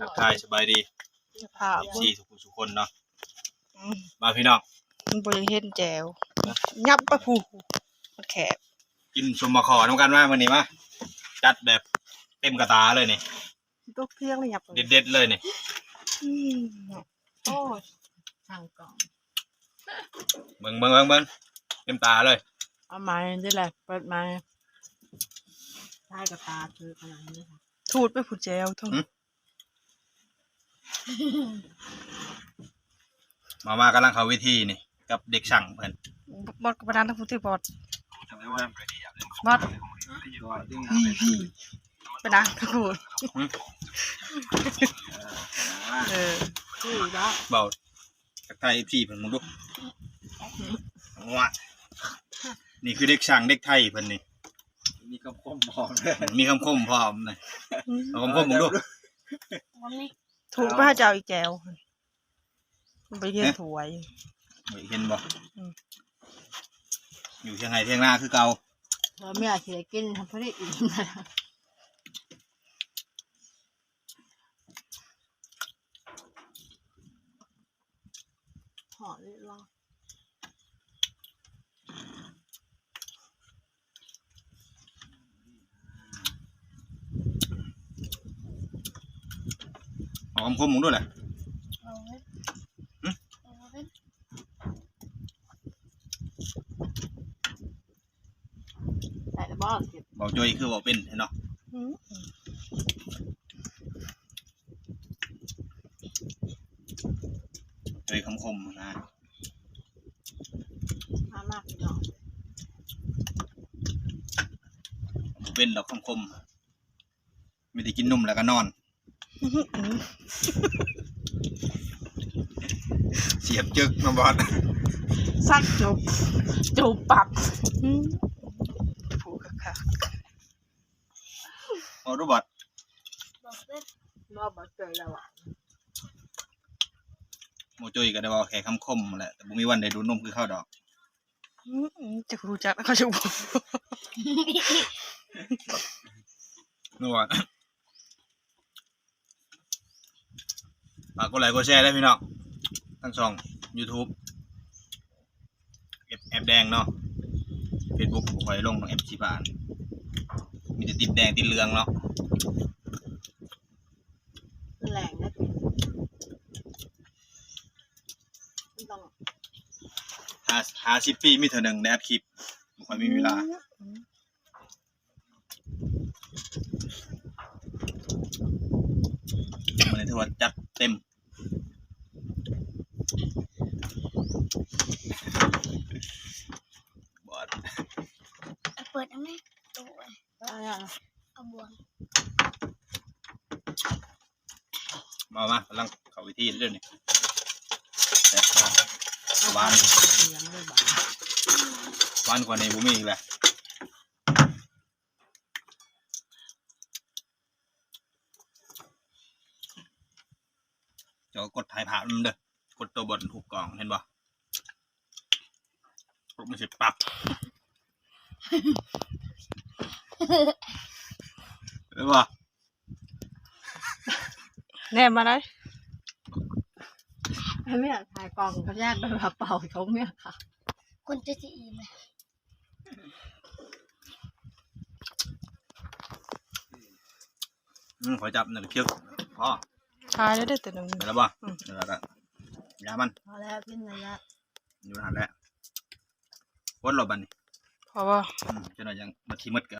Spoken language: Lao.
ທັກທາຍສະບາຍດີ ພາບ ເອັຟຊີ ທຸກຜູ້ທຸກຄົນເນາະ. ອືມ ມາພີ່ນ້ອງ ມັນບໍ່ຢາກເຫັນແຈ່ວ ຫຍັບໄປພຸ້ນ ມັນແຄບ. ກິນສົ້ມໝາກຂໍ້ນຳກັນມາມື້ນີ້ ມາ ຈັດແບບເຕັມກະຕາເລີຍນີ້ ຕົກທຽງແລ້ວຫຍັບ ເດັດໆເລີຍນີ້. ອືມ ໂອ້ຍ ທາງກ້ອງ ເບິ່ງໆໆໆ ເຕັມຕາເລີຍ. ເອົາໃໝ່ນີ້ແຫຼະ ເປີດໃໝ່ ທ້າຍກະຕາຄືຂະໜາດນີ້ ຖູດໄປຜູ້ແຈ່ວ ມາ ມາ ກຳລັງເຂົ້າເວທີນີ້ ກັບເດັກຊ່າງເພິ່ນ. ບອດກໍປານນັ້ນ ຜູ້ທີ່ບອດ ບອດ ພີ່ ພີ່ ປານນັ້ນ ຫຶ ເອີ ຄືວ່າ ເວົ້າ ທັກທາຍ ເອັຟຊີ ເພິ່ນເບິ່ງດູ. ຫຶ ວ່າ ນີ້ຄືເດັກຊ່າງເດັກໄທເພິ່ນນີ້ ມີຄຳຄົມພ້ອມ ມີຄຳຄົມພ້ອມນະ. ເອົາຄຳຄົມເບິ່ງດູ ບໍ່ມີ ຖູດມາໃຫ້ເຈົ້າອີກແຈ່ວ ໄປເຮັດຖວຍ ເຫັນບໍ່? ອືມ ຢູ່ທຽງໄຮ່ທຽງນາຄືເກົ່າ ເພື່ອເມຍຊິໄດ້ກິນ ພໍດີອີ່ມ. ຫອມເລີຍ ເອົາຄຳຄົມເບິ່ງດູແຫຼະ. ເອົາເວີຍ ຫຶ ເອົາເວີຍ. ໄດ້ແລ້ວບໍ່? ເວົ້າຈ້ອຍຄືເວົ້າເປັນແທ້ເນາະ. ອືມ ຈ້ອຍຄຳຄົມນະ. ມາ ມາ ພີ່ນ້ອງ ບໍ່ເປັນດອກຄຳຄົມ. ມີແຕ່ກິນນົມແລ້ວກໍນອນ. ສຽບຈຶກເນາະບອດ ສັກຈຸບ ຈູບປັບ. ອືມ ຜູ້ຄັກໆ ເວົ້າດູບອດ ບໍ່ເປັນ ບໍ່ ບໍ່ເຄີຍແລ້ວຫວາ. ໝໍຈຸ້ຍກໍໄດ້ເວົ້າແຄ່ຄຳຄົມແຫຼະ ແຕ່ບໍ່ມີວັນໄດ້ດູດນົມຄືເຂົາດອກ. ອືມ ອືມ ຈັກຮູ້ຈັກເຂົາຢູ່ບໍ່ ແມ່ນວ່າ ຝາກກົດໄລກົດແຊເດີພີ່ນ້ອງ ທັງຊ່ອງຢູທູບ ແອບ ແອບແດງເນາະ. ເຟສບຸກບໍ່ຄ່ອຍລົງດອກ ແອບສີຟ້າ ມີແຕ່ຕິດແດງຕິດເຫຼືອງເນາະ. ແລງນະ ມັນຕ້ອງ ຫ້າ ຫ້າສິບປີມີເທື່ອໜຶ່ງໄດ້ອັດຄລິບ ບໍ່ຄ່ອຍມີເວລາ. ອືມ ມື້ນີ້ຖືວ່າຈັດເຕັມ. ບອດ ເປີດເອົາແມ່ ຕູ້ ເອົາຫຍັງ ເອົາບ່ວງ. ມາ ມາ ກຳລັງເຂົ້າເວທີເດ້ນີ້ ແຊບໆ. ຫວານ ຫວານກວ່ານີ້ບໍ່ມີອີກແລ້ວ. ເຈົ້າກໍກົດຖ່າຍພາບນຳເດີ ກົດໂຕບ່ອນຫຸບກ້ອງ ເຫັນບໍ່? ກົດມັນຊິປັບ ເຫັນບໍ່? ແນມມາໄດ້ ໃຫ້ເມຍຖ່າຍກ້ອງ ກໍຢ້ານວ່າເປົ່າຊົງເມຍ ຄົນຈະຊິອີ່ມ. ອືມ ຂໍຈັບໜຶ່ງຄລິບ ພໍ ຖ່າຍແລ້ວເດ້ ຕົວໜຶ່ງ ໄດ້ແລ້ວບໍ່? ອືມ ໄດ້ແລ້ວກໍຢ່າມັນ ພໍແລ້ວ ກິນໄດ້ແລ້ວ ຢູ່ຫັ້ນແຫຼະ. ກົດໂລດບັດນີ້ ພໍບໍ່? ອືມ ຈັກໜ້ອຍຍັງ ບັດຊິໝົດກໍ